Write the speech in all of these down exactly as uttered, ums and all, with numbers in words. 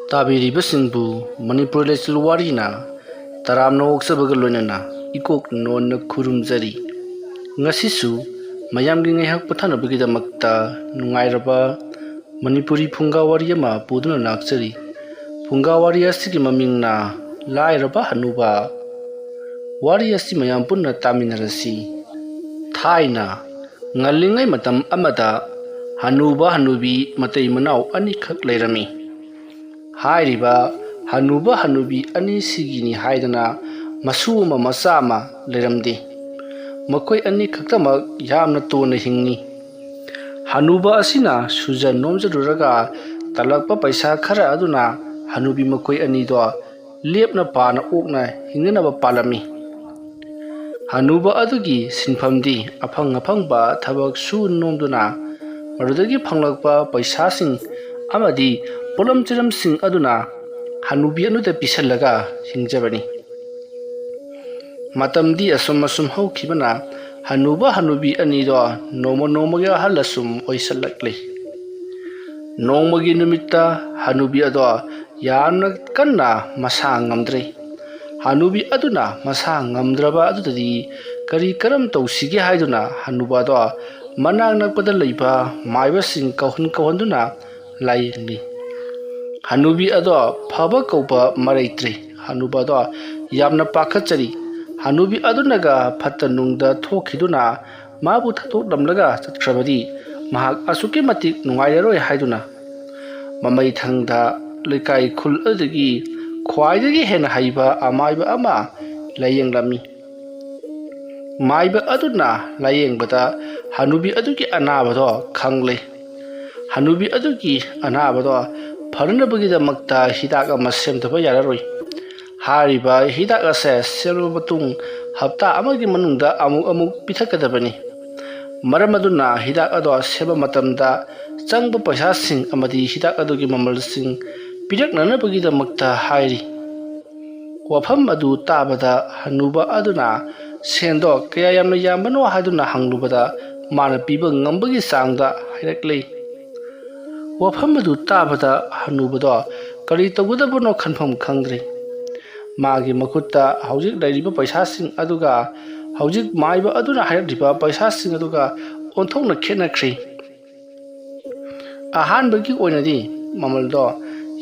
ꯇꯥꯕꯤꯔꯤꯕꯁꯤꯡꯕꯨ ꯃꯅꯤꯄꯨꯔ ꯂꯩꯆꯤꯜ ꯋꯥꯔꯤꯅ ꯇꯔꯥꯝꯅ ꯑꯣꯛꯆꯕꯒ ꯂꯣꯏꯅꯅ ꯏꯀꯣꯛ ꯅꯣꯟꯅ ꯈꯨꯔꯨꯝꯖꯔꯤ꯫ ꯉꯁꯤꯁꯨ ꯃꯌꯥꯝꯒꯤ ꯉꯥꯏꯍꯥꯛ ꯄꯣꯊꯥꯅꯕꯒꯤꯗꯃꯛꯇ ꯅꯨꯡꯉꯥꯏꯔꯕ ꯃꯅꯤꯄꯨꯔꯤ ꯐꯨꯡꯒꯥ ꯋꯥꯔꯤ ꯑꯃ ꯄꯨꯗꯨꯅ ꯂꯥꯛꯆꯔꯤ꯫ ꯐꯨꯡꯒꯥ ꯋꯥꯔꯤ ꯑꯁꯤꯒꯤ ꯃꯃꯤꯡꯅ ꯂꯥꯏꯔꯕ ꯍꯅꯨꯕ꯫ ꯋꯥꯔꯤ ꯑꯁꯤ ꯃꯌꯥꯝ ꯄꯨꯟꯅ ꯇꯥꯃꯤꯟꯅꯔꯁꯤ꯫ ꯊꯥꯏꯅ ꯉꯜꯂꯤꯉꯩ ꯃꯇꯝ ꯑꯃꯗ ꯍꯅꯨꯕ ꯍꯅꯨꯕꯤ ꯃꯇꯩ ꯃꯅꯥꯎ ꯑꯅꯤꯈꯛ ꯂꯩꯔꯝꯃꯤ꯫ ꯍꯥꯏꯔꯤꯕ ꯍꯅꯨꯕ ꯍꯅꯨꯕꯤ ꯑꯅꯤꯁꯤꯒꯤꯅꯤ ꯍꯥꯏꯗꯅ ꯃꯁꯨ ꯑꯃ ꯃꯆꯥ ꯑꯃ ꯂꯩꯔꯝꯗꯦ꯫ ꯃꯈꯣꯏ ꯑꯅꯤ ꯈꯛꯇꯃꯛ ꯌꯥꯝꯅ ꯇꯣꯟꯅ ꯍꯤꯡꯉꯤ꯫ ꯍꯅꯨꯕ ꯑꯁꯤꯅ ꯁꯨꯖ ꯅꯣꯝꯖꯔꯨꯔꯒ ꯇꯥꯜꯂꯛꯄ ꯄꯩꯁꯥ ꯈꯔ ꯑꯗꯨꯅ ꯍꯅꯨꯕꯤ ꯃꯈꯣꯏ ꯑꯅꯤꯗꯣ ꯂꯦꯞꯅ ꯄꯥꯅ ꯑꯣꯛꯅ ꯍꯤꯡꯅꯅꯕ ꯄꯥꯜꯂꯝꯃꯤ꯫ ꯍꯅꯨꯕ ꯑꯗꯨꯒꯤ ꯁꯤꯟꯐꯝꯗꯤ ꯑꯐꯪ ꯑꯐꯪꯕ ꯊꯕꯛ ꯁꯨ ꯅꯣꯝꯗꯨꯅ ꯃꯗꯨꯗꯒꯤ ꯐꯪꯂꯛꯄ ꯄꯩꯁꯥꯁꯤꯡ ꯑꯃꯗꯤ ꯄꯣꯠꯂꯝ ꯆꯩꯔꯝꯁꯤꯡ ꯑꯗꯨꯅ ꯍꯅꯨꯕꯤ ꯑꯗꯨꯗ ꯄꯤꯁꯜꯂꯒ ꯍꯤꯡꯖꯕꯅꯤ꯫ ꯃꯇꯝꯗꯤ ꯑꯁꯨꯝ ꯑꯁꯨꯝ ꯍꯧꯈꯤꯕꯅ ꯍꯅꯨꯕ ꯍꯅꯨꯕꯤ ꯑꯅꯤꯗꯣ ꯅꯣꯡꯃ ꯅꯣꯡꯃꯒꯤ ꯑꯍꯜ ꯑꯁꯨꯝ ꯑꯣꯏꯁꯜꯂꯛꯂꯤ꯫ ꯅꯣꯡꯃꯒꯤ ꯅꯨꯃꯤꯠꯇ ꯍꯅꯨꯕꯤ ꯑꯗꯣ ꯌꯥꯝꯅ ꯀꯟꯅ ꯃꯁꯥ ꯉꯝꯗ꯭ꯔꯦ꯫ ꯍꯅꯨꯕꯤ ꯑꯗꯨꯅ ꯃꯁꯥ ꯉꯝꯗ꯭ꯔꯕ ꯑꯗꯨꯗꯗꯤ ꯀꯔꯤ ꯀꯔꯝ ꯇꯧꯁꯤꯒꯦ ꯍꯥꯏꯗꯨꯅ ꯍꯅꯨꯕ ꯑꯗꯣ ꯃꯅꯥꯛ ꯅꯛꯄꯗ ꯂꯩꯕ ꯃꯥꯏꯕꯁꯤꯡ ꯀꯧꯍꯟ ꯀꯧꯍꯟꯗꯨꯅ ꯂꯥꯏꯌꯦꯡꯂꯤ꯫ ꯍꯅꯨꯕꯤ ꯑꯗꯣ ꯐꯕ ꯀꯧꯕ ꯃꯔꯩꯇ꯭ꯔꯦ꯫ ꯍꯅꯨꯕ ꯑꯗꯣ ꯌꯥꯝꯅ ꯄꯥꯈꯠꯆꯔꯤ꯫ ꯍꯅꯨꯕꯤ ꯑꯗꯨꯅꯒ ꯐꯠꯇ ꯅꯨꯡꯗ ꯊꯣꯛꯈꯤꯗꯨꯅ ꯃꯥꯕꯨ ꯊꯥꯗꯣꯛꯂꯝꯂꯒ ꯆꯠꯈ꯭ꯔꯕꯗꯤ ꯃꯍꯥꯛ ꯑꯁꯨꯛꯀꯤ ꯃꯇꯤꯛ ꯅꯨꯡꯉꯥꯏꯔꯔꯣꯏ ꯍꯥꯏꯗꯨꯅ ꯃꯃꯩ ꯊꯪꯗ ꯂꯩꯀꯥꯏ ꯈꯨꯜ ꯑꯗꯨꯗꯒꯤ ꯈ꯭ꯋꯥꯏꯗꯒꯤ ꯍꯦꯟꯅ ꯍꯩꯕ ꯑꯃꯥꯏꯕ ꯑꯃ ꯂꯥꯏꯌꯦꯡꯂꯝꯃꯤ꯫ ꯃꯥꯏꯕ ꯑꯗꯨꯅ ꯂꯥꯏꯌꯦꯡꯕꯗ ꯍꯅꯨꯕꯤ ꯑꯗꯨꯒꯤ ꯑꯅꯥꯕꯗꯣ ꯈꯪꯂꯦ꯫ ꯍꯅꯨꯕꯤ ꯑꯗꯨꯒꯤ ꯑꯅꯥꯕꯗꯣ ꯐꯅꯅꯕꯒꯤꯗꯃꯛꯇ ꯍꯤꯗꯥꯛ ꯑꯃ ꯁꯦꯝꯗꯕ ꯌꯥꯔꯔꯣꯏ꯫ ꯍꯥꯏꯔꯤꯕ ꯍꯤꯗꯥꯛ ꯑꯁꯦ ꯁꯦꯝꯂꯕ ꯃꯇꯨꯡ ꯍꯞꯇꯥ ꯑꯃꯒꯤ ꯃꯅꯨꯡꯗ ꯑꯃꯨꯛ ꯑꯃꯨꯛ ꯄꯤꯊꯛꯀꯗꯕꯅꯤ꯫ ꯃꯔꯝ ꯑꯗꯨꯅ ꯍꯤꯗꯥꯛ ꯑꯗꯣ ꯁꯦꯝꯕ ꯃꯇꯝꯗ ꯆꯪꯕ ꯄꯩꯁꯥꯁꯤꯡ ꯑꯃꯗꯤ ꯍꯤꯗꯥꯛ ꯑꯗꯨꯒꯤ ꯃꯃꯜꯁꯤꯡ ꯄꯤꯔꯛꯅꯅꯕꯒꯤꯗꯃꯛꯇ ꯍꯥꯏꯔꯤ꯫ ꯋꯥꯐꯝ ꯑꯗꯨ ꯇꯥꯕꯗ ꯍꯅꯨꯕ ꯑꯗꯨꯅ ꯁꯦꯟꯗꯣ ꯀꯌꯥ ꯌꯥꯝꯅ ꯌꯥꯝꯕꯅꯣ ꯍꯥꯏꯗꯨꯅ ꯍꯪꯂꯨꯕꯗ ꯃꯥꯅ ꯄꯤꯕ ꯉꯝꯕꯒꯤ ꯆꯥꯡꯗ ꯍꯥꯏꯔꯛꯂꯤ꯫ ꯋꯥꯐꯝ ꯑꯗꯨ ꯇꯥꯕꯗ ꯍꯅꯨꯕꯗꯣ ꯀꯔꯤ ꯇꯧꯒꯗꯕꯅꯣ ꯈꯟꯐꯝ ꯈꯪꯗ꯭ꯔꯦ꯫ ꯃꯥꯒꯤ ꯃꯈꯨꯠꯇ ꯍꯧꯖꯤꯛ ꯂꯩꯔꯤꯕ ꯄꯩꯁꯥꯁꯤꯡ ꯑꯗꯨꯒ ꯍꯧꯖꯤꯛ ꯃꯥꯏꯕ ꯑꯗꯨꯅ ꯍꯥꯏꯔꯛꯂꯤꯕ ꯄꯩꯁꯥꯁꯤꯡ ꯑꯗꯨꯒ ꯑꯣꯟꯊꯣꯛꯅ ꯈꯦꯠꯅꯈ꯭ꯔꯦ꯫ ꯑꯍꯥꯟꯕꯒꯤ ꯑꯣꯏꯅꯗꯤ ꯃꯃꯜꯗꯣ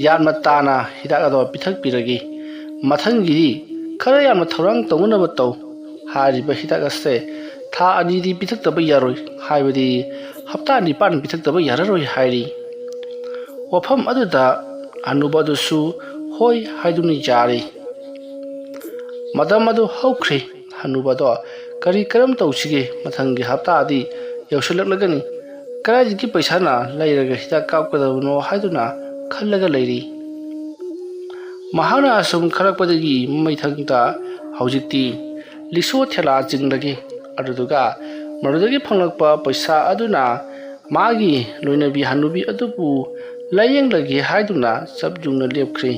ꯌꯥꯝꯅ ꯇꯥꯅ ꯍꯤꯗꯥꯛ ꯑꯗꯣ ꯄꯤꯊꯛꯄꯤꯔꯒꯦ꯫ ꯃꯊꯪꯒꯤꯗꯤ ꯈꯔ ꯌꯥꯝꯅ ꯊꯧꯔꯥꯡ ꯇꯧꯅꯅꯕ ꯇꯧ꯫ ꯍꯥꯏꯔꯤꯕ ꯍꯤꯗꯥꯛ ꯑꯁꯦ ꯊꯥ ꯑꯅꯤꯗꯤ ꯄꯤꯊꯛꯇꯕ ꯌꯥꯔꯣꯏ, ꯍꯥꯏꯕꯗꯤ ꯍꯞꯇꯥ ꯅꯤꯄꯥꯟ ꯄꯤꯊꯛꯇꯕ ꯌꯥꯔꯔꯣꯏ ꯍꯥꯏꯔꯤ꯫ ꯋꯥꯐꯝ ꯑꯗꯨꯗ ꯍꯅꯨꯕ ꯑꯗꯨꯁꯨ ꯍꯣꯏ ꯍꯥꯏꯗꯨꯅ ꯌꯥꯔꯦ꯫ ꯃꯇꯝ ꯑꯗꯨ ꯍꯧꯈ꯭ꯔꯦ꯫ ꯍꯅꯨꯕꯗꯣ ꯀꯔꯤ ꯀꯔꯝ ꯇꯧꯁꯤꯒꯦ? ꯃꯊꯪꯒꯤ ꯍꯞꯇꯥꯗꯤ ꯌꯧꯁꯤꯜꯂꯛꯂꯒꯅꯤ꯫ ꯀꯗꯥꯏꯗꯒꯤ ꯄꯩꯁꯥꯅ ꯂꯩꯔꯒ ꯍꯤꯗꯥꯛ ꯀꯥꯞꯀꯗꯕꯅꯣ ꯍꯥꯏꯗꯨꯅ ꯈꯜꯂꯒ ꯂꯩꯔꯤ꯫ ꯃꯍꯥꯛꯅ ꯑꯁꯨꯝ ꯈꯜꯂꯛꯄꯗꯒꯤ ꯃꯃꯩꯊꯪꯗ ꯍꯧꯖꯤꯛꯇꯤ ꯂꯤꯛꯁꯣ ꯊꯦꯂꯥ ꯆꯤꯡꯂꯒꯦ꯫ ꯑꯗꯨꯗꯨꯒ ꯃꯗꯨꯗꯒꯤ ꯐꯪꯂꯛꯄ ꯄꯩꯁꯥ ꯑꯗꯨꯅ ꯃꯥꯒꯤ ꯂꯣꯏꯅꯕꯤ ꯍꯅꯨꯕꯤ ꯑꯗꯨꯕꯨ ꯂꯥꯌꯦꯡꯂꯒꯦ ꯍꯥꯏꯗꯨꯅ ꯆꯞ ꯌꯨꯡꯅ ꯂꯦꯞꯈ꯭ꯔꯦ꯫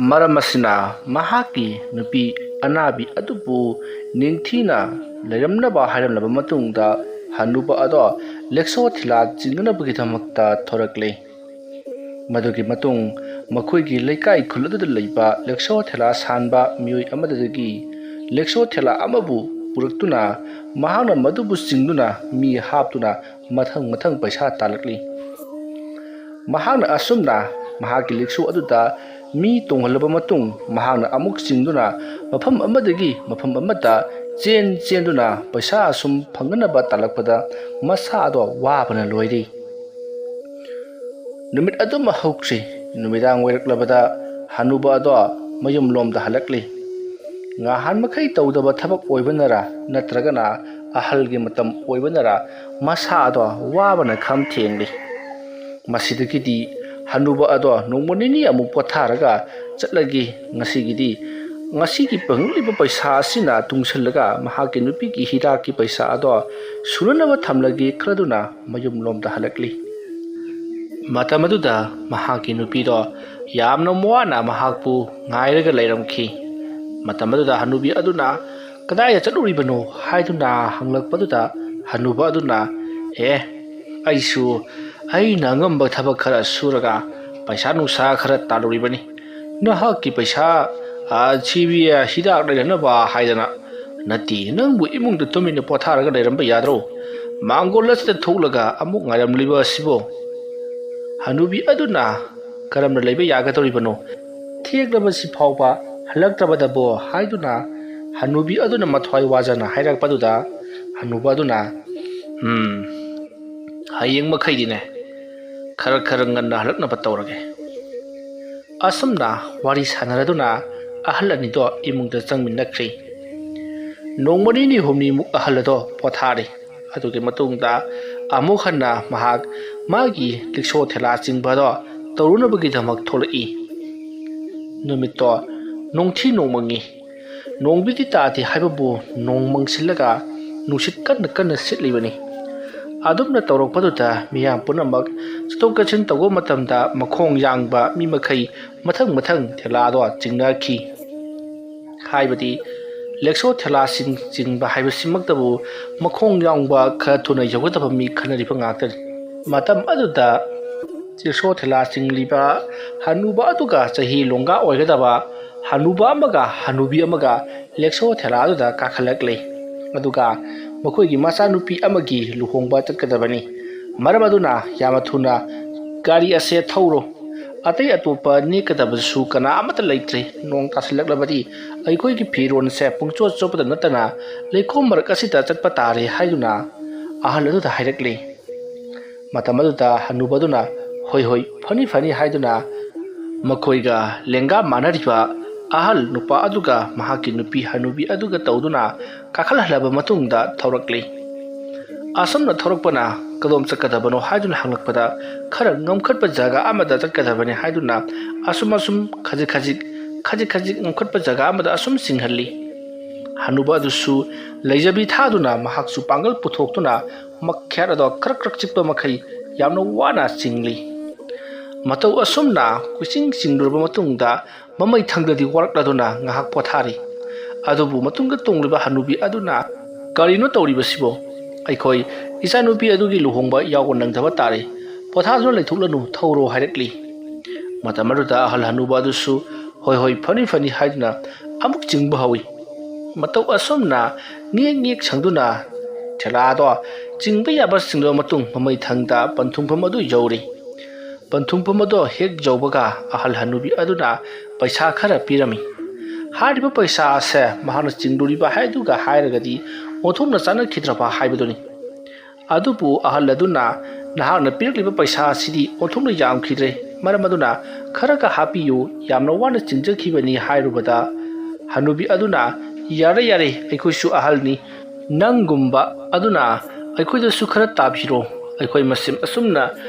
ꯃꯔꯝ ꯑꯁꯤꯅ ꯃꯍꯥꯛꯀꯤ ꯅꯨꯄꯤ ꯑꯅꯥꯕꯤ ꯑꯗꯨꯕꯨ ꯅꯤꯡꯊꯤꯅ ꯂꯩꯔꯝꯅꯕ ꯍꯥꯏꯔꯝꯂꯕ ꯃꯇꯨꯡꯗ, ꯍꯅꯨꯕ ꯑꯗꯣ ꯂꯦꯛꯁꯣ ꯊꯤꯂꯥ ꯆꯤꯡꯅꯅꯕꯒꯤꯗꯃꯛꯇ ꯊꯣꯔꯛꯂꯦ꯫ ꯃꯗꯨꯒꯤ ꯃꯇꯨꯡ ꯃꯈꯣꯏꯒꯤ ꯂꯩꯀꯥꯏ ꯈꯨꯜ ꯑꯗꯨꯗ ꯂꯩꯕ ꯂꯦꯛꯁꯣ ꯊꯦꯂꯥ ꯁꯥꯟꯕ ꯃꯤꯑꯣꯏ ꯑꯃꯗꯒꯤ ꯂꯦꯛꯁꯣ ꯊꯦꯂꯥ ꯑꯃꯕꯨ ꯄꯨꯔꯛꯇꯨꯅ, ꯃꯍꯥꯛꯅ ꯃꯗꯨꯕꯨ ꯆꯤꯡꯗꯨꯅ ꯃꯤ ꯍꯥꯞꯇꯨꯅ ꯃꯊꯪ ꯃꯊꯪ ꯄꯩꯁꯥ ꯇꯥꯜꯂꯛꯂꯤ꯫ ꯃꯍꯥꯛꯅ ꯑꯁꯨꯝꯅ ꯃꯍꯥꯛꯀꯤ ꯂꯤꯛꯁꯨ ꯑꯗꯨꯗ ꯃꯤ ꯇꯣꯡꯍꯜꯂꯕ ꯃꯇꯨꯡ, ꯃꯍꯥꯛꯅ ꯑꯃꯨꯛ ꯆꯤꯡꯗꯨꯅ ꯃꯐꯝ ꯑꯃꯗꯒꯤ ꯃꯐꯝ ꯑꯃꯗ ꯆꯦꯟ ꯆꯦꯟꯗꯨꯅ ꯄꯩꯁꯥ ꯑꯁꯨꯝ ꯐꯪꯅꯅꯕ ꯇꯥꯜꯂꯛꯄꯗ ꯃꯁꯥ ꯑꯗꯣ ꯋꯥꯕꯅ ꯂꯣꯏꯔꯤ꯫ ꯅꯨꯃꯤꯠ ꯑꯗꯨꯃ ꯍꯧꯈ꯭ꯔꯤ꯫ ꯅꯨꯃꯤꯗꯥꯡ ꯑꯣꯏꯔꯛꯂꯕꯗ ꯍꯅꯨꯕ ꯑꯗꯣ ꯃꯌꯨꯝꯂꯣꯝꯗ ꯍꯜꯂꯛꯂꯤ꯫ ꯉꯍꯥꯟ ꯃꯈꯩ ꯇꯧꯗꯕ ꯊꯕꯛ ꯑꯣꯏꯕꯅꯔꯥ ꯅꯠꯇ꯭ꯔꯒꯅ ꯑꯍꯜꯒꯤ ꯃꯇꯝ ꯑꯣꯏꯕꯅꯔꯥ ꯃꯁꯥ ꯑꯗꯣ ꯋꯥꯕꯅ ꯈꯝ ꯊꯦꯡꯂꯤ꯫ ꯃꯁꯤꯗꯒꯤꯗꯤ ꯍꯅꯨꯕ ꯑꯗꯣ ꯅꯣꯡꯃ ꯅꯤꯅꯤ ꯑꯃꯨꯛ ꯄꯣꯊꯥꯔꯒ ꯆꯠꯂꯒꯦ꯫ ꯉꯁꯤꯒꯤꯗꯤ, ꯉꯁꯤꯒꯤ ꯐꯪꯂꯤꯕ ꯄꯩꯁꯥ ꯑꯁꯤꯅ ꯇꯨꯡꯁꯤꯜꯂꯒ ꯃꯍꯥꯛꯀꯤ ꯅꯨꯄꯤꯒꯤ ꯍꯤꯗꯥꯛꯀꯤ ꯄꯩꯁꯥ ꯑꯗꯣ ꯁꯨꯅꯅꯕ ꯊꯝꯂꯒꯦ ꯈꯜꯂꯗꯨꯅ ꯃꯌꯨꯝꯂꯣꯝꯗ ꯍꯜꯂꯛꯂꯤ꯫ ꯃꯇꯝ ꯑꯗꯨꯗ ꯃꯍꯥꯛꯀꯤ ꯅꯨꯄꯤꯗꯣ ꯌꯥꯝꯅ ꯋꯥꯅ ꯃꯍꯥꯛꯄꯨ ꯉꯥꯏꯔꯒ ꯂꯩꯔꯝꯈꯤ꯫ ꯃꯇꯝ ꯑꯗꯨꯗ ꯍꯅꯨꯕꯤ ꯑꯗꯨꯅ "ꯀꯗꯥꯏꯗ ꯆꯠꯂꯨꯔꯤꯕꯅꯣ?" ꯍꯥꯏꯗꯨꯅ ꯍꯪꯂꯛꯄꯗꯨꯗ, ꯍꯅꯨꯕ ꯑꯗꯨꯅ, "ꯑꯦ, ꯑꯩꯁꯨ ꯑꯩꯅ ꯑꯉꯝꯕ ꯊꯕꯛ ꯈꯔ ꯁꯨꯔꯒ ꯄꯩꯁꯥ ꯅꯨꯡꯁꯥ ꯈꯔ ꯇꯥꯜꯂꯨꯔꯤꯕꯅꯤ꯫ ꯅꯍꯥꯛꯀꯤ ꯄꯩꯁꯥ, ꯑ, ꯁꯤꯕꯤ, ꯑ, ꯍꯤꯗꯥꯛ ꯂꯩꯅꯅꯕ ꯍꯥꯏꯗꯅ꯫ ꯅꯠꯇꯦ, ꯅꯪꯕꯨ ꯏꯃꯨꯡꯗ ꯇꯨꯃꯤꯟꯅ ꯄꯣꯊꯥꯔꯒ ꯂꯩꯔꯝꯕ ꯌꯥꯗ꯭ꯔꯣ? ꯃꯥꯡꯒꯣꯜ ꯑꯁꯤꯗ ꯊꯣꯛꯂꯒ ꯑꯃꯨꯛ ꯉꯥꯏꯔꯝꯂꯤꯕ ꯑꯁꯤꯕꯣ? ꯍꯅꯨꯕꯤ ꯑꯗꯨꯅ ꯀꯔꯝꯅ ꯂꯩꯕ ꯌꯥꯒꯗꯧꯔꯤꯕꯅꯣ? ꯊꯦꯡꯂꯕꯁꯤ ꯐꯥꯎꯕ ꯍꯜꯂꯛꯇ꯭ꯔꯕꯗꯕꯣ ꯍꯥꯏꯗꯨꯅ ꯍꯅꯨꯕꯤ ꯑꯗꯨꯅ ꯃꯊ꯭ꯋꯥꯏ ꯋꯥꯖꯅ ꯍꯥꯏꯔꯛꯄꯗꯨꯗ ꯍꯅꯨꯕ ꯑꯗꯨꯅ, "ꯎꯝ, ꯍꯌꯦꯡ ꯃꯈꯩꯗꯤꯅꯦ, ꯈꯔ ꯈꯔ ꯉꯟꯅ ꯍꯜꯂꯛꯅꯕ ꯇꯧꯔꯒꯦ"꯫ ꯑꯁꯨꯝꯅ ꯋꯥꯔꯤ ꯁꯥꯟꯅꯔꯗꯨꯅ ꯑꯍꯜ ꯑꯅꯤꯗꯣ ꯏꯃꯨꯡꯗ ꯆꯪꯃꯤꯟꯅꯈ꯭ꯔꯦ꯫ ꯅꯣꯡꯃ ꯅꯤꯅꯤ ꯍꯨꯝꯅꯤꯃꯨꯛ ꯑꯍꯜ ꯑꯗꯣ ꯄꯣꯊꯥꯔꯦ꯫ ꯑꯗꯨꯒꯤ ꯃꯇꯨꯡꯗ ꯑꯃꯨꯛ ꯍꯟꯅ ꯃꯍꯥꯛ ꯃꯥꯒꯤ ꯔꯤꯛꯁꯣ ꯊꯦꯂꯥ ꯆꯤꯡꯕ ꯑꯗꯣ ꯇꯧꯔꯨꯅꯕꯒꯤꯗꯃꯛ ꯊꯣꯛꯂꯛꯏ꯫ ꯅꯨꯃꯤꯠꯇꯣ ꯅꯣꯡꯊꯤ ꯅꯣꯡꯃꯪꯉꯤ꯫ ꯅꯣꯡꯕꯨꯗꯤ ꯇꯥꯗꯦ ꯍꯥꯏꯕꯕꯨ ꯅꯣꯡ ꯃꯪꯁꯤꯜꯂꯒ ꯅꯨꯡꯁꯤꯠ ꯀꯟꯅ ꯀꯟꯅ ꯁꯤꯠꯂꯤꯕꯅꯤ꯫ ꯑꯗꯨꯝꯅ ꯇꯧꯔꯛꯄꯗꯨꯗ ꯃꯤꯌꯥꯝ ꯄꯨꯝꯅꯃꯛ ꯆꯠꯊꯣꯛ ꯆꯠꯁꯤꯟ ꯇꯧꯕ ꯃꯇꯝꯗ ꯃꯈꯣꯡ ꯌꯥꯡꯕ ꯃꯤ ꯃꯈꯩ ꯃꯊꯪ ꯃꯊꯪ ꯊꯦꯂꯥꯗꯣ ꯆꯤꯡꯅꯈꯤ꯫ ꯍꯥꯏꯕꯗꯤ ꯔꯤꯛꯁꯣ ꯊꯦꯂꯥꯁꯤꯡ ꯆꯤꯡꯕ ꯍꯥꯏꯕꯁꯤꯃꯛꯇꯕꯨ ꯃꯈꯣꯡ ꯌꯥꯡꯕ ꯈꯔ ꯊꯨꯅ ꯌꯧꯒꯗꯕ ꯃꯤ ꯈꯟꯅꯔꯤꯕ ꯉꯥꯛꯇꯅꯤ꯫ ꯃꯇꯝ ꯑꯗꯨꯗ ꯔꯤꯛꯁꯣ ꯊꯦꯂꯥ ꯆꯤꯡꯂꯤꯕ ꯍꯅꯨꯕ ꯑꯗꯨꯒ ꯆꯍꯤ ꯂꯣꯡꯒꯥ ꯑꯣꯏꯒꯗꯕ ꯍꯅꯨꯕ ꯑꯃꯒ ꯍꯅꯨꯕꯤ ꯑꯃꯒ ꯔꯤꯛꯁꯣ ꯊꯦꯂꯥ ꯑꯗꯨꯗ ꯀꯥꯈꯠꯂꯛꯂꯦ꯫ ꯑꯗꯨꯒ ꯃꯈꯣꯏꯒꯤ ꯃꯆꯥꯅꯨꯄꯤ ꯑꯃꯒꯤ ꯂꯨꯍꯣꯡꯕ ꯆꯠꯀꯗꯕꯅꯤ꯫ ꯃꯔꯝ ꯑꯗꯨꯅ ꯌꯥꯝꯅ ꯊꯨꯅ ꯒꯥꯔꯤ ꯑꯁꯦ ꯊꯧꯔꯣ꯫ ꯑꯇꯩ ꯑꯇꯣꯞꯄ ꯅꯦꯛꯀꯗꯕꯁꯨ ꯀꯅꯥ ꯑꯃꯠꯇ ꯂꯩꯇ꯭ꯔꯦ꯫ ꯅꯣꯡ ꯇꯥꯁꯤꯜꯂꯛꯂꯕꯗꯤ ꯑꯩꯈꯣꯏꯒꯤ ꯐꯤꯔꯣꯜꯁꯦ ꯄꯨꯡꯆꯣꯠ ꯆꯣꯠꯄꯗ ꯅꯠꯇꯅ ꯂꯩꯈꯣꯝ ꯃꯔꯛ ꯑꯁꯤꯗ ꯆꯠꯄ ꯇꯥꯔꯦ ꯍꯥꯏꯗꯨꯅ ꯑꯍꯜ ꯑꯗꯨꯗ ꯍꯥꯏꯔꯛꯂꯦ꯫ ꯃꯇꯝ ꯑꯗꯨꯗ ꯍꯅꯨꯕꯗꯨꯅ "ꯍꯣꯏ, ꯍꯣꯏ, ꯐꯅꯤ, ꯐꯅꯤ" ꯍꯥꯏꯗꯨꯅ ꯃꯈꯣꯏꯒ ꯂꯦꯡꯒꯥ ꯃꯥꯟꯅꯔꯤꯕ ꯑꯍꯜ ꯅꯨꯄꯥ ꯑꯗꯨꯒ ꯃꯍꯥꯛꯀꯤ ꯅꯨꯄꯤ ꯍꯅꯨꯕꯤ ꯑꯗꯨꯒ ꯇꯧꯗꯨꯅ ꯀꯥꯈꯠꯍꯜꯂꯕ ꯃꯇꯨꯡꯗ ꯊꯧꯔꯛꯂꯤ꯫ ꯑꯁꯨꯝꯅ ꯊꯧꯔꯛꯄꯅ ꯀꯗꯣꯝ ꯆꯠꯀꯗꯕꯅꯣ ꯍꯥꯏꯗꯨꯅ ꯍꯪꯂꯛꯄꯗ, "ꯈꯔ ꯉꯝꯈꯠꯄ ꯖꯒꯥ ꯑꯃꯗ ꯆꯠꯀꯗꯕꯅꯤ" ꯍꯥꯏꯗꯨꯅ ꯑꯁꯨꯝ ꯑꯁꯨꯝ ꯈꯖꯤꯛ ꯈꯖꯤꯛ, ꯈꯖꯤꯛ ꯈꯖꯤꯛ ꯉꯝꯈꯠꯄ ꯖꯒꯥ ꯑꯃꯗ ꯑꯁꯨꯝ ꯆꯤꯡꯍꯜꯂꯤ꯫ ꯍꯅꯨꯕ ꯑꯗꯨꯁꯨ ꯂꯩꯖꯕꯤ ꯊꯥꯗꯨꯅ ꯃꯍꯥꯛꯁꯨ ꯄꯥꯡꯒꯜ ꯄꯨꯊꯣꯛꯇꯨꯅ ꯃꯈ꯭ꯌꯥꯠ ꯑꯗꯣ ꯈꯔꯛ ꯈꯔꯛ ꯆꯤꯛꯄ ꯃꯈꯩ ꯌꯥꯝꯅ ꯋꯥꯅ ꯆꯤꯡꯂꯤ꯫ ꯃꯇꯧ ꯑꯁꯨꯝꯅ ꯀꯣꯏꯆꯤꯡ ꯆꯤꯡꯂꯨꯔꯕ ꯃꯇꯨꯡꯗ ꯃꯃꯩ ꯊꯪꯗꯗꯤ ꯋꯥꯔꯛꯂꯗꯨꯅ ꯉꯥꯏꯍꯥꯛ ꯄꯣꯊꯥꯔꯤ꯫ ꯑꯗꯨꯕꯨ ꯃꯇꯨꯡꯗ ꯇꯣꯡꯂꯤꯕ ꯍꯅꯨꯕꯤ ꯑꯗꯨꯅ, "ꯀꯔꯤꯅꯣ ꯇꯧꯔꯤꯕꯁꯤꯕꯣ? ꯑꯩꯈꯣꯏ ꯏꯆꯥꯅꯨꯄꯤ ꯑꯗꯨꯒꯤ ꯂꯨꯍꯣꯡꯕ ꯌꯥꯎꯕ ꯅꯪꯗꯕ ꯇꯥꯔꯦ꯫ ꯄꯣꯊꯥꯗꯨꯅ ꯂꯩꯊꯣꯛꯂꯅꯨ, ꯊꯧꯔꯣ" ꯍꯥꯏꯔꯛꯂꯤ꯫ ꯃꯇꯝ ꯑꯗꯨꯗ ꯑꯍꯜ ꯍꯅꯨꯕ ꯑꯗꯨꯁꯨ "ꯍꯣꯏ, ꯍꯣꯏ, ꯐꯅꯤ, ꯐꯅꯤ" ꯍꯥꯏꯗꯨꯅ ꯑꯃꯨꯛ ꯆꯤꯡꯕ ꯍꯧꯏ꯫ ꯃꯇꯧ ꯑꯁꯨꯝꯅ ꯉꯦꯛ ꯉꯦꯛ ꯁꯪꯗꯨꯅ ꯊꯦꯂꯥꯗꯣ ꯆꯤꯡꯕ ꯌꯥꯕ ꯆꯤꯡꯂꯕ ꯃꯇꯨꯡ, ꯃꯃꯩ ꯊꯪꯗ ꯄꯟꯊꯨꯡꯐꯝ ꯑꯗꯨ ꯌꯧꯔꯦ꯫ ꯄꯟꯊꯨꯡꯐꯝ ꯑꯗꯣ ꯍꯦꯛ ꯌꯧꯕꯒ ꯑꯍꯜ ꯍꯅꯨꯕꯤ ꯑꯗꯨꯅ ꯄꯩꯁꯥ ꯈꯔ ꯄꯤꯔꯝꯃꯤ꯫ ꯍꯥꯏꯔꯤꯕ ꯄꯩꯁꯥ ꯑꯁꯦ ꯃꯍꯥꯛꯅ ꯆꯤꯡꯂꯨꯔꯤꯕ ꯍꯥꯏꯗꯨꯒ ꯍꯥꯏꯔꯒꯗꯤ ꯑꯣꯟꯊꯣꯛꯅ ꯆꯥꯟꯅꯈꯤꯗ꯭ꯔꯕ ꯍꯥꯏꯕꯗꯨꯅꯤ꯫ ꯑꯗꯨꯕꯨ ꯑꯍꯜ ꯑꯗꯨꯅ "ꯅꯍꯥꯛꯅ ꯄꯤꯔꯛꯂꯤꯕ ꯄꯩꯁꯥ ꯑꯁꯤꯗꯤ ꯑꯣꯟꯊꯣꯛꯅ ꯌꯥꯝꯈꯤꯗ꯭ꯔꯦ, ꯃꯔꯝ ꯑꯗꯨꯅ ꯈꯔꯒ ꯍꯥꯞꯄꯤꯌꯨ, ꯌꯥꯝꯅ ꯋꯥꯅ ꯆꯤꯡꯖꯈꯤꯕꯅꯤ" ꯍꯥꯏꯔꯨꯕꯗ, ꯍꯅꯨꯕꯤ ꯑꯗꯨꯅ "ꯌꯥꯔꯦ, ꯌꯥꯔꯦ, ꯑꯩꯈꯣꯏꯁꯨ ꯑꯍꯜꯅꯤ, ꯅꯪꯒꯨꯝꯕ ꯑꯗꯨꯅ ꯑꯩꯈꯣꯏꯗꯁꯨ ꯈꯔ ꯇꯥꯕꯤꯔꯣ, ꯑꯩꯈꯣꯏ ꯃꯁꯦꯟ ꯑꯁꯨꯝꯅ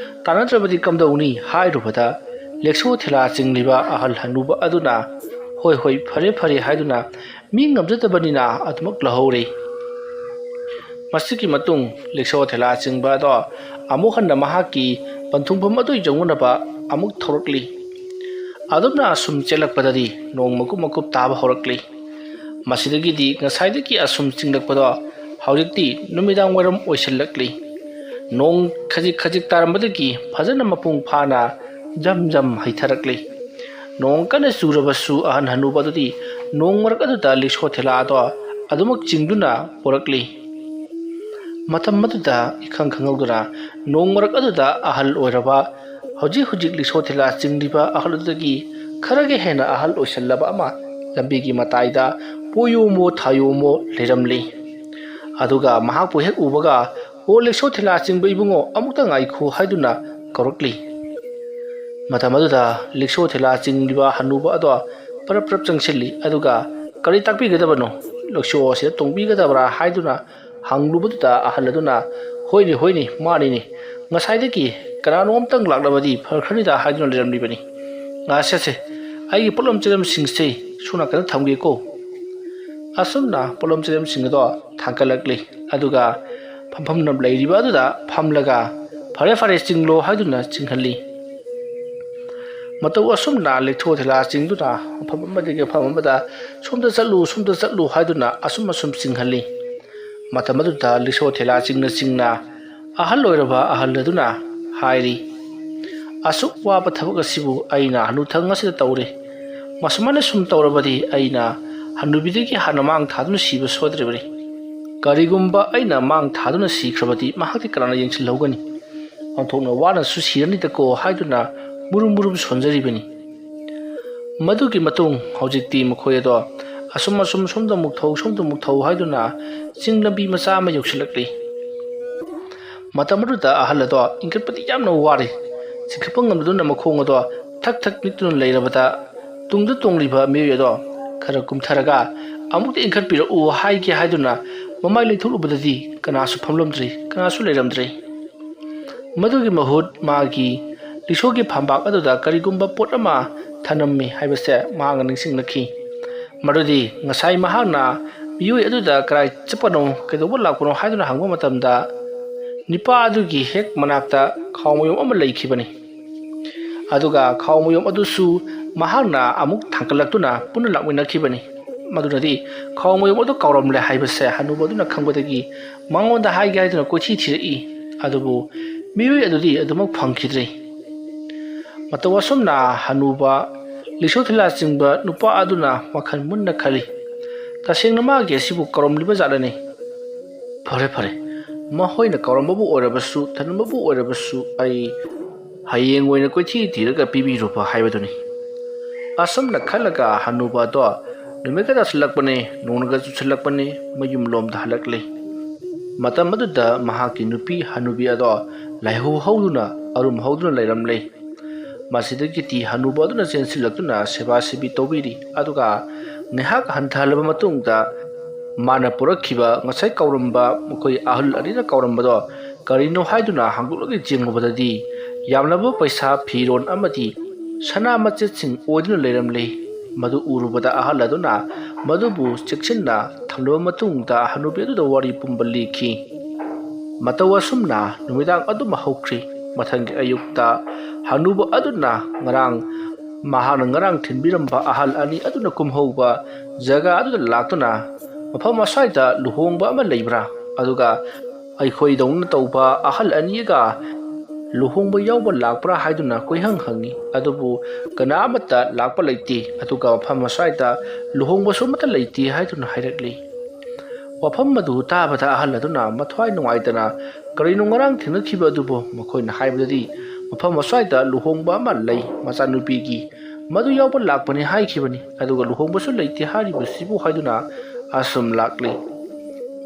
ꯇꯥꯟꯅꯗ꯭ꯔꯕꯗꯤ ꯀꯝꯗꯧꯅꯤ?" ꯍꯥꯏꯔꯨꯕꯗ, ꯂꯤꯛꯁꯣ ꯊꯦꯂꯥ ꯆꯤꯡꯂꯤꯕ ꯑꯍꯜ ꯍꯅꯨꯕ ꯑꯗꯨꯅ "ꯍꯣꯏ, ꯍꯣꯏ, ꯐꯔꯦ, ꯐꯔꯦ" ꯍꯥꯏꯗꯨꯅ ꯃꯤ ꯉꯝꯖꯗꯕꯅꯤꯅ ꯑꯗꯨꯃꯛ ꯂꯧꯍꯧꯔꯦ꯫ ꯃꯁꯤꯒꯤ ꯃꯇꯨꯡ ꯂꯤꯛꯁꯣ ꯊꯦꯂꯥ ꯆꯤꯡꯕ ꯑꯗꯣ ꯑꯃꯨꯛ ꯍꯟꯅ ꯃꯍꯥꯛꯀꯤ ꯄꯟꯊꯨꯡꯐꯝ ꯑꯗꯨ ꯌꯧꯅꯅꯕ ꯑꯃꯨꯛ ꯊꯧꯔꯛꯂꯤ꯫ ꯑꯗꯨꯝꯅ ꯑꯁꯨꯝ ꯆꯦꯜꯂꯛꯄꯗꯗꯤ ꯅꯣꯡ ꯃꯀꯨꯞ ꯃꯀꯨꯞ ꯇꯥꯕ ꯍꯧꯔꯛꯂꯤ꯫ ꯃꯁꯤꯗꯒꯤꯗꯤ ꯉꯁꯥꯏꯗꯒꯤ ꯑꯁꯨꯝ ꯆꯤꯡꯂꯛꯄꯗꯣ ꯍꯧꯖꯤꯛꯇꯤ ꯅꯨꯃꯤꯗꯥꯡ ꯋꯥꯏꯔꯝ ꯑꯣꯏꯁꯤꯜꯂꯛꯂꯤ꯫ ꯅꯣꯡ ꯈꯖꯤꯛ ꯈꯖꯤꯛ ꯇꯥꯔꯝꯕꯗꯒꯤ ꯐꯖꯅ ꯃꯄꯨꯡ ꯐꯥꯅ ꯖꯝ ꯖꯝ ꯍꯩꯊꯔꯛꯂꯤ꯫ ꯅꯣꯡ ꯀꯟꯅ ꯆꯨꯔꯕꯁꯨ ꯑꯍꯟ ꯍꯅꯨꯕ ꯑꯗꯨꯗꯤ ꯅꯣꯡ ꯃꯔꯛ ꯑꯗꯨꯗ ꯂꯤꯛꯁꯣ ꯊꯦꯂꯥ ꯑꯗꯣ ꯑꯗꯨꯃꯛ ꯆꯤꯡꯗꯨꯅ ꯄꯣꯔꯛꯂꯤ꯫ ꯃꯇꯝ ꯑꯗꯨꯗ ꯏꯈꯪ ꯈꯪꯍꯧꯗꯅ ꯅꯣꯡ ꯃꯔꯛ ꯑꯗꯨꯗ ꯑꯍꯜ ꯑꯣꯏꯔꯕ, ꯍꯧꯖꯤꯛ ꯍꯧꯖꯤꯛ ꯂꯤꯛꯁꯣ ꯊꯦꯂꯥ ꯆꯤꯡꯂꯤꯕ ꯑꯍꯜ ꯑꯗꯨꯗꯒꯤ ꯈꯔꯒ ꯍꯦꯟꯅ ꯑꯍꯜ ꯑꯣꯏꯁꯜꯂꯕ ꯑꯃ ꯂꯝꯕꯤꯒꯤ ꯃꯇꯥꯏꯗ ꯄꯣꯌꯣꯝꯃꯣ ꯊꯥꯌꯣꯝꯃꯣ ꯂꯩꯔꯝꯂꯤ꯫ ꯑꯗꯨꯒ ꯃꯍꯥꯛꯄꯨ ꯍꯦꯛ ꯎꯕꯒ "ꯑꯣ, ꯂꯤꯛꯁꯣ ꯊꯦꯂꯥ ꯆꯤꯡꯕ ꯏꯕꯨꯡꯉꯣ, ꯑꯃꯨꯛꯇ ꯉꯥꯏꯈꯣ" ꯍꯥꯏꯗꯨꯅ ꯀꯧꯔꯛꯂꯤ꯫ ꯃꯇꯝ ꯑꯗꯨꯗ ꯂꯤꯛꯁꯣ ꯊꯦꯂꯥ ꯆꯤꯡꯂꯤꯕ ꯍꯅꯨꯕ ꯑꯗꯣ ꯄꯔꯞ ꯄꯔꯞ ꯆꯪꯁꯤꯜꯂꯤ, ꯑꯗꯨꯒ "ꯀꯔꯤ ꯇꯥꯛꯄꯤꯒꯗꯕꯅꯣ? ꯂꯤꯛꯁꯣ ꯑꯁꯤꯗ ꯇꯣꯡꯕꯤꯒꯗꯕ꯭ꯔꯥ?" ꯍꯥꯏꯗꯨꯅ ꯍꯪꯂꯨꯕꯗꯨꯗ ꯑꯍꯜ ꯑꯗꯨꯅ "ꯍꯣꯏꯅꯦ, ꯍꯣꯏꯅꯦ, ꯃꯥꯅꯤꯅꯦ, ꯉꯁꯥꯏꯗꯒꯤ ꯀꯅꯥꯅꯣ ꯑꯝꯇꯪ ꯂꯥꯛꯂꯕꯗꯤ ꯐꯈ꯭ꯔꯅꯤꯗ" ꯍꯥꯏꯗꯨꯅ ꯂꯩꯔꯝꯂꯤꯕꯅꯤ꯫ "ꯑꯁꯦ, ꯑꯁꯦ, ꯑꯩꯒꯤ ꯄꯣꯠꯂꯝ ꯆꯩꯂꯝꯁꯤꯡꯁꯦ ꯁꯣꯝ ꯅꯥꯀꯟꯗ ꯊꯝꯒꯦꯀꯣ"꯫ ꯑꯁꯨꯝꯅ ꯄꯣꯠꯂꯝ ꯆꯩꯂꯝꯁꯤꯡ ꯑꯗꯣ ꯊꯥꯡꯀꯠꯂꯛꯂꯤ, ꯑꯗꯨꯒ ꯐꯝꯐꯝ ꯂꯩꯔꯤꯕ ꯑꯗꯨꯗ ꯐꯝꯂꯒ "ꯐꯔꯦ, ꯐꯔꯦ, ꯆꯤꯡꯂꯣ" ꯍꯥꯏꯗꯨꯅ ꯆꯤꯡꯍꯜꯂꯤ꯫ ꯃꯇꯧ ꯑꯁꯨꯝꯅ ꯂꯤꯛꯁꯣ ꯊꯦꯂꯥ ꯆꯤꯡꯗꯨꯅ ꯃꯐꯝ ꯑꯃꯗꯒꯤ ꯃꯐꯝ ꯑꯃꯗ "ꯁꯣꯝꯗ ꯆꯠꯂꯨ, ꯁꯣꯝꯗ ꯆꯠꯂꯨ" ꯍꯥꯏꯗꯨꯅ ꯑꯁꯨꯝ ꯑꯁꯨꯝ ꯆꯤꯡꯍꯜꯂꯤ꯫ ꯃꯇꯝ ꯑꯗꯨꯗ ꯂꯤꯛꯁꯣ ꯊꯦꯂꯥ ꯆꯤꯡꯅ ꯆꯤꯡꯅ ꯑꯍꯜ ꯑꯣꯏꯔꯕ ꯑꯍꯜ ꯑꯗꯨꯅ ꯍꯥꯏꯔꯤ, ꯑꯁꯨꯛ ꯋꯥꯕ ꯊꯕꯛ ꯑꯁꯤꯕꯨ ꯑꯩꯅ ꯍꯅꯨꯊꯪ ꯑꯁꯤꯗ ꯇꯧꯔꯦ꯫ ꯃꯁꯨꯃꯥꯏꯅ ꯁꯨꯝ ꯇꯧꯔꯕꯗꯤ ꯑꯩꯅ ꯍꯅꯨꯕꯤꯗꯒꯤ ꯍꯥꯟꯅ ꯃꯥꯡ ꯊꯥꯗꯨꯅ ꯁꯤꯕ ꯁꯣꯏꯗ꯭ꯔꯤꯕꯅꯤ꯫ ꯀꯔꯤꯒꯨꯝꯕ ꯑꯩꯅ ꯃꯥꯡ ꯊꯥꯗꯨꯅ ꯁꯤꯈ꯭ꯔꯕꯗꯤ ꯃꯍꯥꯛꯇꯤ ꯀꯅꯥꯅ ꯌꯦꯡꯁꯤꯜꯍꯧꯒꯅꯤ? ꯑꯣꯟꯊꯣꯛꯅ ꯋꯥꯅꯁꯨ ꯁꯤꯔꯅꯤꯗꯀꯣ ꯍꯥꯏꯗꯨꯅ ꯃꯨꯔꯨꯝ ꯃꯨꯔꯨꯝ ꯁꯣꯟꯖꯔꯤꯕꯅꯤ꯫ ꯃꯗꯨꯒꯤ ꯃꯇꯨꯡ ꯍꯧꯖꯤꯛꯇꯤ ꯃꯈꯣꯏ ꯑꯗꯣ ꯑꯁꯨꯝ ꯑꯁꯨꯝ ꯁꯣꯝꯗ ꯑꯃꯨꯛ ꯊꯧ, ꯁꯣꯝꯗ ꯑꯃꯨꯛ ꯊꯧ ꯍꯥꯏꯗꯨꯅ ꯆꯤꯡ ꯂꯝꯕꯤ ꯃꯆꯥ ꯑꯃ ꯌꯧꯁꯤꯜꯂꯛꯂꯤ꯫ ꯃꯇꯝ ꯑꯗꯨꯗ ꯑꯍꯜ ꯑꯗꯣ ꯏꯟꯈꯠꯄꯗꯤ ꯌꯥꯝꯅ ꯋꯥꯔꯤ꯫ ꯆꯤꯡꯈꯠꯄ ꯉꯝꯗꯨꯅ ꯃꯈꯣꯡ ꯑꯗꯣ ꯊꯛ ꯊꯛ ꯅꯤꯛꯇꯨꯅ ꯂꯩꯔꯕꯗ ꯇꯨꯡꯗ ꯇꯣꯡꯂꯤꯕ ꯃꯤꯑꯣꯏ ꯑꯗꯣ ꯈꯔ ꯀꯨꯝꯊꯔꯒ ꯑꯃꯨꯛꯇ ꯏꯟꯈꯠꯄꯤꯔꯛꯎ ꯍꯥꯏꯒꯦ ꯍꯥꯏꯗꯨꯅ ꯃꯃꯥꯏ ꯂꯩꯊꯣꯛꯂꯨꯕꯗꯗꯤ ꯀꯅꯥꯁꯨ ꯐꯝꯂꯝꯗ꯭ꯔꯤ, ꯀꯅꯥꯁꯨ ꯂꯩꯔꯝꯗ꯭ꯔꯤ꯫ ꯃꯗꯨꯒꯤ ꯃꯍꯨꯠ ꯃꯥꯒꯤ ꯂꯤꯛꯁꯣꯒꯤ ꯐꯝꯕꯥꯛ ꯑꯗꯨꯗ ꯀꯔꯤꯒꯨꯝꯕ ꯄꯣꯠ ꯑꯃ ꯊꯅꯝꯃꯤ ꯍꯥꯏꯕꯁꯦ ꯃꯍꯥꯛꯅ ꯅꯤꯡꯁꯤꯡꯂꯛꯈꯤ꯫ ꯃꯗꯨꯗꯤ ꯉꯁꯥꯏ ꯃꯍꯥꯛꯅ ꯃꯤꯑꯣꯏ ꯑꯗꯨꯗ ꯀꯗꯥꯏ ꯆꯠꯄꯅꯣ, ꯀꯩꯗꯧꯕ ꯂꯥꯛꯄꯅꯣ ꯍꯥꯏꯗꯨꯅ ꯍꯪꯕ ꯃꯇꯝꯗ ꯅꯨꯄꯥ ꯑꯗꯨꯒꯤ ꯍꯦꯛ ꯃꯅꯥꯛꯇ ꯈꯥꯎ ꯃꯌꯨꯝ ꯑꯃ ꯂꯩꯈꯤꯕꯅꯤ꯫ ꯑꯗꯨꯒ ꯈꯥꯎ ꯃꯌꯨꯝ ꯑꯗꯨꯁꯨ ꯃꯍꯥꯛꯅ ꯑꯃꯨꯛ ꯊꯥꯡꯒꯠꯂꯛꯇꯨꯅ ꯄꯨꯟꯅ ꯂꯥꯛꯃꯤꯟꯅꯈꯤꯕꯅꯤ꯫ ꯃꯗꯨꯅꯗꯤ ꯈꯥꯎ ꯃꯌꯨꯝ ꯑꯗꯨ ꯀꯥꯎꯔꯝꯂꯦ ꯍꯥꯏꯕꯁꯦ ꯍꯅꯨꯕ ꯑꯗꯨꯅ ꯈꯪꯕꯗꯒꯤ ꯃꯉꯣꯟꯗ ꯍꯥꯏꯒꯦ ꯍꯥꯏꯗꯨꯅ ꯀꯣꯏꯊꯤ ꯊꯤꯔꯛꯏ꯫ ꯑꯗꯨꯕꯨ ꯃꯤꯑꯣꯏ ꯑꯗꯨꯗꯤ ꯑꯗꯨꯃꯛ ꯐꯪꯈꯤꯗ꯭ꯔꯦ꯫ ꯃꯇꯧ ꯑꯁꯨꯝꯅ ꯍꯅꯨꯕ ꯂꯤꯛꯁꯣ ꯊꯤꯂꯥ ꯆꯤꯡꯕ ꯅꯨꯄꯥ ꯑꯗꯨꯅ ꯋꯥꯈꯜ ꯃꯨꯟꯅ ꯈꯜꯂꯤ, "ꯇꯁꯦꯡꯅ ꯃꯥꯒꯤ ꯑꯁꯤꯕꯨ ꯀꯧꯔꯝꯂꯤꯕ ꯖꯥꯠꯂꯅꯦ? ꯐꯔꯦ, ꯐꯔꯦ, ꯃꯈꯣꯏꯅ ꯀꯧꯔꯝꯕꯕꯨ ꯑꯣꯏꯔꯕꯁꯨ, ꯊꯅꯝꯕꯕꯨ ꯑꯣꯏꯔꯕꯁꯨ, ꯑꯩ ꯍꯌꯦꯡ ꯑꯣꯏꯅ ꯀꯣꯏꯊꯤ ꯊꯤꯔꯒ ꯄꯤꯕꯤꯔꯨꯕ ꯍꯥꯏꯕꯗꯨꯅꯤ"꯫ ꯑꯁꯨꯝꯅ ꯈꯜꯂꯒ ꯍꯅꯨꯕ ꯑꯗꯣ ꯅꯨꯃꯤꯠꯀ ꯇꯥꯁꯤꯜꯂꯛꯄꯅꯦ, ꯅꯣꯡꯅꯒ ꯆꯨꯁꯤꯜꯂꯛꯄꯅꯦ, ꯃꯌꯨꯝꯂꯣꯝꯗ ꯍꯜꯂꯛꯂꯦ꯫ ꯃꯇꯝ ꯑꯗꯨꯗ ꯃꯍꯥꯛꯀꯤ ꯅꯨꯄꯤ ꯍꯅꯨꯕꯤ ꯑꯗꯣ ꯂꯥꯏꯍꯧ ꯍꯧꯗꯨꯅ, ꯑꯔꯨꯝ ꯍꯧꯗꯨꯅ ꯂꯩꯔꯝꯂꯦ꯫ ꯃꯁꯤꯗꯒꯤꯗꯤ ꯍꯅꯨꯕ ꯑꯗꯨꯅ ꯆꯦꯟꯁꯤꯜꯂꯛꯇꯨꯅ ꯁꯦꯕꯥ ꯁꯦꯕꯤ ꯇꯧꯕꯤꯔꯤ꯫ ꯑꯗꯨꯒ ꯉꯥꯏꯍꯥꯛ ꯍꯟꯊꯍꯜꯂꯕ ꯃꯇꯨꯡꯗ ꯃꯥꯅ ꯄꯨꯔꯛꯈꯤꯕ ꯉꯁꯥꯏ ꯀꯧꯔꯝꯕ, ꯃꯈꯣꯏ ꯑꯍꯜ ꯑꯅꯤꯅ ꯀꯧꯔꯝꯕꯗꯣ ꯀꯔꯤꯅꯣ ꯍꯥꯏꯗꯨꯅ ꯍꯥꯡꯗꯣꯛꯂꯒ ꯌꯦꯡꯂꯨꯕꯗꯗꯤ ꯌꯥꯝꯂꯕ ꯄꯩꯁꯥ, ꯐꯤꯔꯣꯜ ꯑꯃꯗꯤ ꯁꯅꯥ ꯃꯆꯦꯠꯁꯤꯡ ꯑꯣꯏꯗꯨꯅ ꯂꯩꯔꯝꯂꯦ꯫ ꯃꯗꯨ ꯎꯔꯨꯕꯗ ꯑꯍꯜ ꯑꯗꯨꯅ ꯃꯗꯨꯕꯨ ꯆꯦꯛꯁꯤꯟꯅ ꯊꯝꯂꯕ ꯃꯇꯨꯡꯗ ꯍꯅꯨꯕꯤ ꯑꯗꯨꯗ ꯋꯥꯔꯤ ꯄꯨꯝꯕ ꯂꯤꯈꯤ꯫ ꯃꯇꯧ ꯑꯁꯨꯝꯅ ꯅꯨꯃꯤꯗꯥꯡ ꯑꯗꯨꯃ ꯍꯧꯈ꯭ꯔꯤ꯫ ꯃꯊꯪꯒꯤ ꯑꯌꯨꯛꯇ ꯍꯅꯨꯕ ꯑꯗꯨꯅ ꯉꯔꯥꯡ, ꯃꯍꯥꯛꯅ ꯉꯔꯥꯡ ꯊꯤꯟꯕꯤꯔꯝꯕ ꯑꯍꯜ ꯑꯅꯤ ꯑꯗꯨꯅ ꯀꯨꯝꯍꯧꯕ ꯖꯒꯥ ꯑꯗꯨꯗ ꯂꯥꯛꯇꯨꯅ, "ꯃꯐꯝ ꯑꯁ꯭ꯋꯥꯏꯗ ꯂꯨꯍꯣꯡꯕ ꯑꯃ ꯂꯩꯕ꯭ꯔꯥ? ꯑꯗꯨꯒ ꯑꯩꯈꯣꯏꯗꯧꯅ ꯇꯧꯕ ꯑꯍꯜ ꯑꯅꯤꯒ ꯂꯨꯍꯣꯡꯕ ꯌꯥꯎꯕ ꯂꯥꯛꯄ꯭ꯔꯥ ꯍꯥꯏꯗꯨꯅ ꯀꯣꯏꯍꯪ ꯍꯪꯉꯤ꯫ ꯑꯗꯨꯕꯨ ꯀꯅꯥ ꯑꯃꯠꯇ ꯂꯥꯛꯄ ꯂꯩꯇꯦ, ꯑꯗꯨꯒ ꯃꯐꯝ ꯑꯁ꯭ꯋꯥꯏꯗ ꯂꯨꯍꯣꯡꯕꯁꯨ ꯑꯃꯠꯇ ꯂꯩꯇꯦ ꯍꯥꯏꯗꯨꯅ ꯍꯥꯏꯔꯛꯂꯤ꯫ ꯋꯥꯐꯝ ꯑꯗꯨ ꯇꯥꯕꯗ ꯑꯍꯜ ꯑꯗꯨꯅ ꯃꯊ꯭ꯋꯥꯏ ꯅꯨꯡꯉꯥꯏꯇꯅ, "ꯀꯔꯤꯅꯣ ꯉꯔꯥꯡ ꯊꯦꯡꯅꯈꯤꯕ ꯑꯗꯨꯕꯨ?" ꯃꯈꯣꯏꯅ ꯍꯥꯏꯕꯗꯗꯤ, "ꯃꯐꯝ ꯑꯁ꯭ꯋꯥꯏꯗ ꯂꯨꯍꯣꯡꯕ ꯑꯃ ꯂꯩ, ꯃꯆꯥꯅꯨꯄꯤꯒꯤ, ꯃꯗꯨ ꯌꯥꯎꯕ ꯂꯥꯛꯄꯅꯤ ꯍꯥꯏꯈꯤꯕꯅꯤ, ꯑꯗꯨꯒ ꯂꯨꯍꯣꯡꯕꯁꯨ ꯂꯩꯇꯦ ꯍꯥꯏꯔꯤꯕꯁꯤꯕꯨ" ꯍꯥꯏꯗꯨꯅ ꯑꯁꯨꯝ ꯂꯥꯛꯂꯤ꯫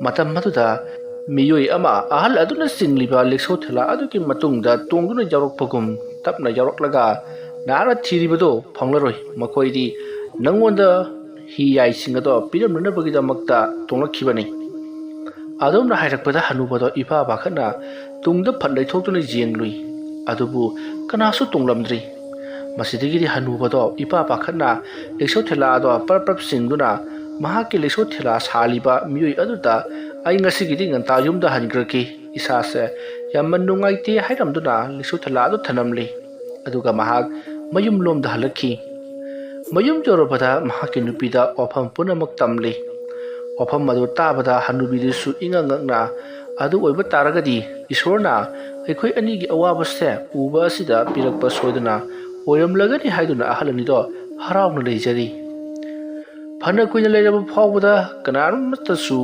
ꯃꯇꯝ ꯑꯗꯨꯗ ꯃꯤꯑꯣꯏ ꯑꯃ ꯑꯍꯜ ꯑꯗꯨꯅ ꯆꯤꯡꯂꯤꯕ ꯂꯤꯛꯁꯣ ꯊꯦꯂꯥ ꯑꯗꯨꯒꯤ ꯃꯇꯨꯡꯗ ꯇꯣꯡꯗꯨꯅ ꯌꯥꯎꯔꯛꯄꯒꯨꯝ ꯇꯞꯅ ꯌꯥꯎꯔꯛꯂꯒ, "ꯅꯍꯥꯛꯅ ꯊꯤꯔꯤꯕꯗꯣ ꯐꯪꯂꯔꯣꯏ, ꯃꯈꯣꯏꯗꯤ ꯅꯪꯉꯣꯟꯗ ꯍꯤ ꯌꯥꯏꯁꯤꯡ ꯑꯗꯣ ꯄꯤꯔꯝꯅꯅꯕꯒꯤꯗꯃꯛꯇ ꯇꯣꯡꯂꯛꯈꯤꯕꯅꯤ"꯫ ꯑꯗꯨꯝꯅ ꯍꯥꯏꯔꯛꯄꯗ ꯍꯅꯨꯕꯗꯣ ꯏꯄꯥ ꯄꯥꯈꯠꯅ ꯇꯨꯡꯗ ꯐꯠ ꯂꯩꯊꯣꯛꯇꯨꯅ ꯌꯦꯡꯂꯨꯏ꯫ ꯑꯗꯨꯕꯨ ꯀꯅꯥꯁꯨ ꯇꯣꯡꯂꯝꯗ꯭ꯔꯤ꯫ ꯃꯁꯤꯗꯒꯤꯗꯤ ꯍꯅꯨꯕꯗꯣ ꯏꯄꯥ ꯄꯥꯈꯠꯅ ꯂꯤꯛꯁꯣ ꯊꯦꯂꯥ ꯑꯗꯣ ꯄꯔꯞ ꯄꯔꯞ ꯆꯤꯡꯗꯨꯅ ꯃꯍꯥꯛꯀꯤ ꯂꯤꯛꯁꯣ ꯊꯦꯂꯥ ꯁꯥꯜꯂꯤꯕ ꯃꯤꯑꯣꯏ ꯑꯗꯨꯗ, "ꯑꯩ ꯉꯁꯤꯒꯤꯗꯤ ꯉꯟꯇꯥ ꯌꯨꯝꯗ ꯍꯟꯈ꯭ꯔꯒꯦ, ꯏꯁꯥꯁꯦ ꯌꯥꯝꯅ ꯅꯨꯡꯉꯥꯏꯇꯦ" ꯍꯥꯏꯔꯝꯗꯨꯅ ꯂꯤꯛꯁꯣ ꯊꯦꯂꯥ ꯑꯗꯨ ꯊꯅꯝꯂꯤ꯫ ꯑꯗꯨꯒ ꯃꯍꯥꯛ ꯃꯌꯨꯝ ꯂꯣꯝꯗ ꯍꯜꯂꯛꯈꯤ꯫ ꯃꯌꯨꯝ ꯌꯧꯔꯕꯗ ꯃꯍꯥꯛꯀꯤ ꯅꯨꯄꯤꯗ ꯋꯥꯐꯝ ꯄꯨꯝꯅꯃꯛ ꯇꯝꯂꯤ꯫ ꯋꯥꯐꯝ ꯑꯗꯨ ꯇꯥꯕꯗ ꯍꯅꯨꯕꯤꯗꯨꯁꯨ ꯏꯉꯛ ꯉꯛꯅ, "ꯑꯗꯨ ꯑꯣꯏꯕ ꯇꯥꯔꯒꯗꯤ ꯏꯁꯣꯔꯅ ꯑꯩꯈꯣꯏ ꯑꯅꯤꯒꯤ ꯑꯋꯥꯕꯁꯦ ꯎꯕ ꯑꯁꯤꯗ ꯄꯤꯔꯛꯄ ꯁꯣꯏꯗꯅ ꯑꯣꯏꯔꯝꯂꯒꯅꯤ" ꯍꯥꯏꯗꯨꯅ ꯑꯍꯜ ꯑꯅꯤꯗꯣ ꯍꯔꯥꯎꯅ ꯂꯩꯖꯔꯤ꯫ ꯐꯅ ꯀꯨꯏꯅ ꯂꯩꯔꯕ ꯐꯥꯎꯕꯗ ꯀꯅꯥꯃꯠꯇꯁꯨ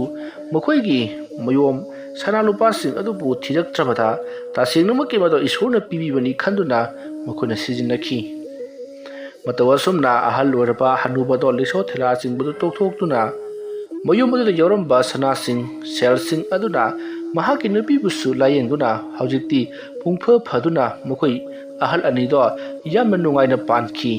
ꯃꯈꯣꯏꯒꯤ ꯃꯌꯣꯝ ꯁꯅꯥ ꯂꯨꯄꯥꯁꯤꯡ ꯑꯗꯨꯕꯨ ꯊꯤꯔꯛꯇ꯭ꯔꯕꯗ, ꯇꯁꯦꯡꯅꯃꯛꯀꯤ ꯃꯗꯨ ꯏꯁꯣꯔꯅ ꯄꯤꯕꯤꯕꯅꯤ ꯈꯟꯗꯨꯅ ꯃꯈꯣꯏꯅ ꯁꯤꯖꯤꯟꯅꯈꯤ꯫ ꯃꯇꯧ ꯑꯁꯨꯝꯅ ꯑꯍꯜ ꯑꯣꯏꯔꯕ ꯍꯅꯨꯕꯗꯣ ꯂꯤꯛꯁꯣ ꯊꯦꯂꯥ ꯆꯤꯡꯕꯗꯨ ꯇꯣꯛꯊꯣꯛꯇꯨꯅ, ꯃꯌꯨꯝ ꯑꯗꯨꯗ ꯌꯥꯎꯔꯝꯕ ꯁꯅꯥꯁꯤꯡ, ꯁꯦꯜꯁꯤꯡ ꯑꯗꯨꯅ ꯃꯍꯥꯛꯀꯤ ꯅꯨꯄꯤꯕꯨꯁꯨ ꯂꯥꯌꯦꯡꯗꯨꯅ, ꯍꯧꯖꯤꯛꯇꯤ ꯄꯨꯡꯐ ꯐꯗꯨꯅ ꯃꯈꯣꯏ ꯑꯍꯜ ꯑꯅꯤꯗꯣ ꯌꯥꯝꯅ ꯅꯨꯡꯉꯥꯏꯅ ꯄꯥꯟꯈꯤ꯫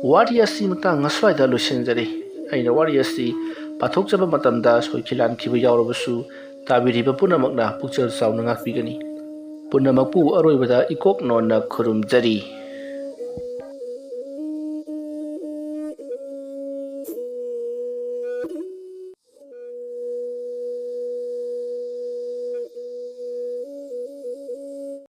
ꯋꯥꯔꯤ ꯑꯁꯤ ꯃꯇꯥꯡ ꯑꯁ꯭ꯋꯥꯏꯗ ꯂꯣꯏꯁꯤꯟꯖꯔꯤ꯫ ꯑꯩꯅ ꯋꯥꯔꯤ ꯑꯁꯤ ꯄꯥꯊꯣꯛꯆꯕ ꯃꯇꯝꯗ ꯁꯣꯏꯈꯤ ꯂꯥꯟꯈꯤꯕ ꯌꯥꯎꯔꯕꯁꯨ, ꯇꯥꯕꯤꯔꯤꯕ ꯄꯨꯝꯅꯃꯛꯅ ꯄꯨꯛꯆꯦꯜ ꯆꯥꯎꯅ ꯉꯥꯛꯄꯤꯒꯅꯤ꯫ ꯄꯨꯝꯅꯃꯛꯄꯨ ꯑꯔꯣꯏꯕꯗ ꯏꯀꯣꯛ ꯅꯣꯟꯅ ꯈꯨꯔꯨꯝꯖꯔꯤ꯫